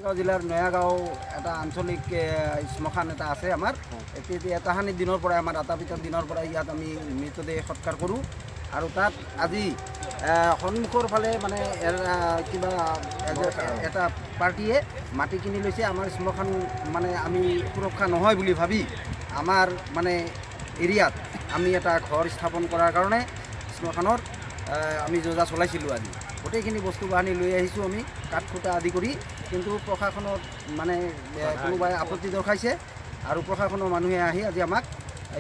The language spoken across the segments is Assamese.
বঙাইগাঁও জিলাৰ নয়াগাঁও এটা আঞ্চলিক শ্মশান এটা আছে আমাৰ। এতিয়া তাহানি দিনৰ পৰাই, আমাৰ আতা পিতাৰ দিনৰ পৰাই ইয়াত আমি মৃতদেহ সৎকাৰ কৰোঁ। আৰু তাত আজি সন্মুখৰ ফালে মানে কিবা এটা পাৰ্টীয়ে মাটি কিনি লৈছে। আমাৰ শ্মশান মানে আমি সুৰক্ষা নহয় বুলি ভাবি আমাৰ মানে এৰিয়াত আমি এটা ঘৰ স্থাপন কৰাৰ কাৰণে শ্মশানত আমি যোজা চলাইছিলোঁ। আজি গোটেইখিনি বস্তু বাহানি লৈ আহিছোঁ আমি, কাঠ খুঁটা আদি কৰি। কিন্তু প্ৰশাসনত মানে কোনোবাই আপত্তি দৰ্শাইছে আৰু প্ৰশাসনৰ মানুহে আহি আজি আমাক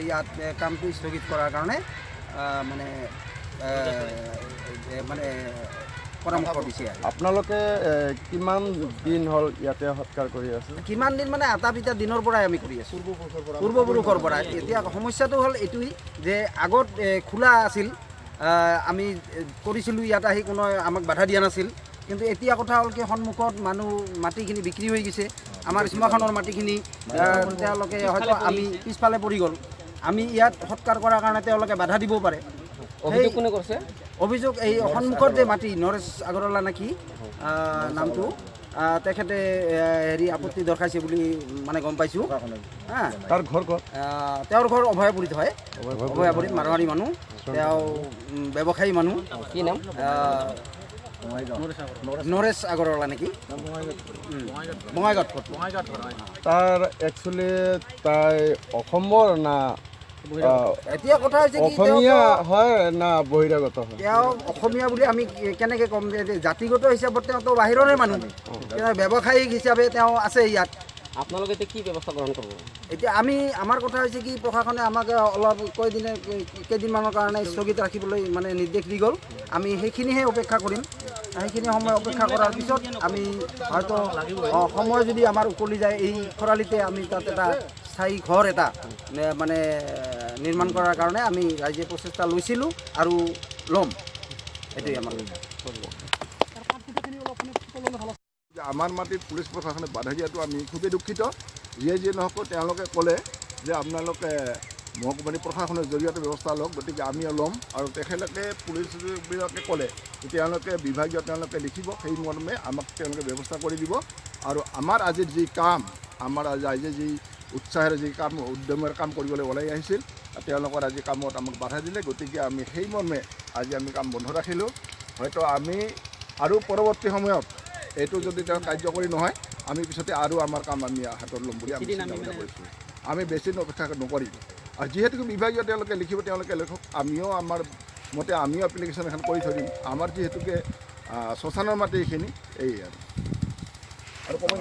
ইয়াত কামটো স্থগিত কৰাৰ কাৰণে মানে মানে পৰামৰ্শ দিছে। আৰু আপোনালোকে কিমান দিন হ'ল ইয়াতে সৎকাৰ কৰি আছে? কিমান দিন মানে আতা পিতা দিনৰ পৰাই আমি কৰি আছোঁ, পূৰ্বপুৰুষৰ পৰা। এতিয়া সমস্যাটো হ'ল এইটোৱেই যে আগত খোলা আছিল, আমি কৰিছিলোঁ, ইয়াত আহি কোনো আমাক বাধা দিয়া নাছিল। কিন্তু এতিয়া কথা হ'ল কি, সন্মুখত মানুহ মাটিখিনি বিক্ৰী হৈ গৈছে। আমাৰ শ্মশানৰ মাটিখিনি তেওঁলোকে হয়তো আমি পিছফালে পৰি গ'ল। আমি ইয়াত সৎকাৰ কৰাৰ কাৰণে তেওঁলোকে বাধা দিব পাৰে। অভিযোগ কোনে কৰিছে? অভিযোগ এই সন্মুখত যে মাটি নৰেশ আগৰৱালা নেকি নামটো, তেখেতে হেৰি আপত্তি দৰ্শাইছে বুলি মানে গম পাইছোঁ। হা। তাৰ ঘৰ ক'ত? তেওঁৰ ঘৰ অভয়াপুৰীত হয়। অভয়াপুৰীত, মাৰোৱাৰী মানুহ তেওঁ, ব্যৱসায়ী মানুহ। কি নাম? নৰেশ আগৰৱালা নেকি, বঙাইগাঁৱত। তাৰ একচুৱেলি তাই অসমৰ না এতিয়া কথা হৈছে কি, অসমীয়া হয় না বহিৰাগত হয়? তেওঁ অসমীয়া বুলি আমি কেনেকৈ ক'ম যে জাতিগত হিচাপত তেওঁতো বাহিৰৰে মানুহ, তেওঁ ব্যৱসায়িক হিচাপে তেওঁ আছে ইয়াত। আপোনালোকে এতিয়া কি ব্যৱস্থা গ্ৰহণ কৰিব? এতিয়া আমি আমাৰ কথা হৈছে কি, প্ৰশাসনে আমাক অলপ কেইদিনে কেইদিনমানৰ কাৰণে স্থগিত ৰাখিবলৈ মানে নিৰ্দেশ দি গ'ল। আমি সেইখিনিহে অপেক্ষা কৰিম। সেইখিনি সময় অপেক্ষা কৰাৰ পিছত আমি হয়তো সময় যদি আমাৰ উকলি যায়, এই খৰালিতে আমি তাত এটা স্থায়ী ঘৰ এটা মানে নিৰ্মাণ কৰাৰ কাৰণে আমি ৰাইজে প্ৰচেষ্টা লৈছিলোঁ আৰু ল'ম। এইটোৱে আমাৰ। আমাৰ মাটিত পুলিচ প্ৰশাসনে বাধা দিয়াটো আমি খুবেই দুখিত। যিয়ে যিয়ে নহওক, তেওঁলোকে ক'লে যে আপোনালোকে মহকুমাৰী প্ৰশাসনৰ জৰিয়তে ব্যৱস্থা লওক, গতিকে আমিও ল'ম। আৰু তেখেতলোকে পুলিচবিলাকে ক'লে যে তেওঁলোকে বিভাগীয় তেওঁলোকে লিখিব, সেই মৰ্মে আমাক তেওঁলোকে ব্যৱস্থা কৰি দিব। আৰু আমাৰ আজিৰ যি কাম, আমাৰ আজি ৰাইজে যি উৎসাহেৰে যি কাম উদ্যমেৰ কাম কৰিবলৈ ওলাই আহিছিল, তেওঁলোকৰ আজি কামত আমাক বাধা দিলে। গতিকে আমি সেই মৰ্মে আজি আমি কাম বন্ধ ৰাখিলোঁ। হয়তো আমি আৰু পৰৱৰ্তী সময়ত এইটো যদি তেওঁ কাৰ্যকৰী নহয়, আমি পিছতে আৰু আমাৰ কাম আমি হাতত ল'ম বুলি আমি চিন্তা ভাৱনা কৰিছোঁ। আমি বেছি দিন অপেক্ষা নকৰিম। আৰু যিহেতুকে বিভাগীয় তেওঁলোকে লিখিব, তেওঁলোকে লিখক। আমিও আমাৰ মতে আমিও এপ্লিকেশ্যন এখন কৰি থৈ দিম। আমাৰ যিহেতুকে শ্মশানৰ মাটি এইখিনি, এই আৰু ক'ব।